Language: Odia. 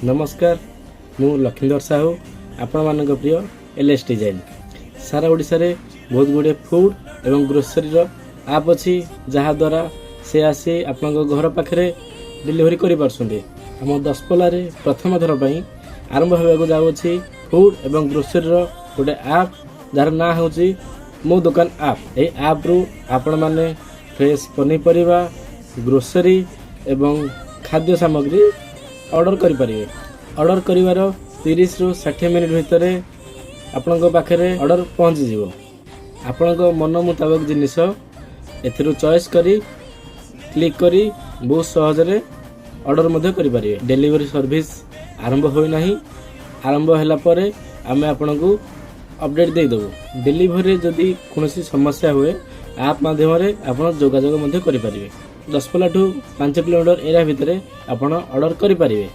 ନମସ୍କାର, ମୁଁ ଲକ୍ଷ୍ମୀଧର ସାହୁ, ଆପଣମାନଙ୍କ ପ୍ରିୟ ଏଲ୍ ଏସ୍ ଡିଜାଇନ୍। ସାରା ଓଡ଼ିଶାରେ ବହୁତ ଗୁଡ଼ିଏ ଫୁଡ଼୍ ଏବଂ ଗ୍ରୋସରୀର ଆପ୍ ଅଛି, ଯାହାଦ୍ୱାରା ସେ ଆସି ଆପଣଙ୍କ ଘର ପାଖରେ ଡେଲିଭରି କରିପାରୁଛନ୍ତି। ଆମ ଦଶପଲ୍ଲାରେ ପ୍ରଥମ ଥର ପାଇଁ ଆରମ୍ଭ ହେବାକୁ ଯାଉଅଛି ଫୁଡ଼୍ ଏବଂ ଗ୍ରୋସରୀର ଗୋଟେ ଆପ୍, ଯାହାର ନାଁ ହେଉଛି ମୋ ଦୋକାନ ଆପ୍। ଏହି ଆପ୍ରୁ ଆପଣମାନେ ଫ୍ରେଶ୍ ପନିପରିବା, ଗ୍ରୋସରୀ ଏବଂ ଖାଦ୍ୟ ସାମଗ୍ରୀ ଅର୍ଡ଼ର କରିପାରିବେ। ଅର୍ଡ଼ର କରିବାର 30ରୁ 60 ମିନିଟ୍ ଭିତରେ ଆପଣଙ୍କ ପାଖରେ ଅର୍ଡ଼ର ପହଞ୍ଚିଯିବ। ଆପଣଙ୍କ ମନ ମୁତାବକ ଜିନିଷ ଏଥିରୁ ଚଏସ୍ କରି, କ୍ଲିକ୍ କରି ବହୁତ ସହଜରେ ଅର୍ଡ଼ର ମଧ୍ୟ କରିପାରିବେ। ଡେଲିଭରି ସର୍ଭିସ୍ ଆରମ୍ଭ ହୋଇନାହିଁ। ଆରମ୍ଭ ହେଲା ପରେ ଆମେ ଆପଣଙ୍କୁ ଅପଡ଼େଟ୍ ଦେଇଦେବୁ। ଡେଲିଭରିରେ ଯଦି କୌଣସି ସମସ୍ୟା ହୁଏ, ଆପ୍ ମାଧ୍ୟମରେ ଆପଣ ଯୋଗାଯୋଗ ମଧ୍ୟ କରିପାରିବେ। ଦଶପଲ୍ଲାଠୁ 5 କିଲୋମିଟର ଏରିଆ ଭିତରେ ଆପଣ ଅର୍ଡ଼ର କରିପାରିବେ।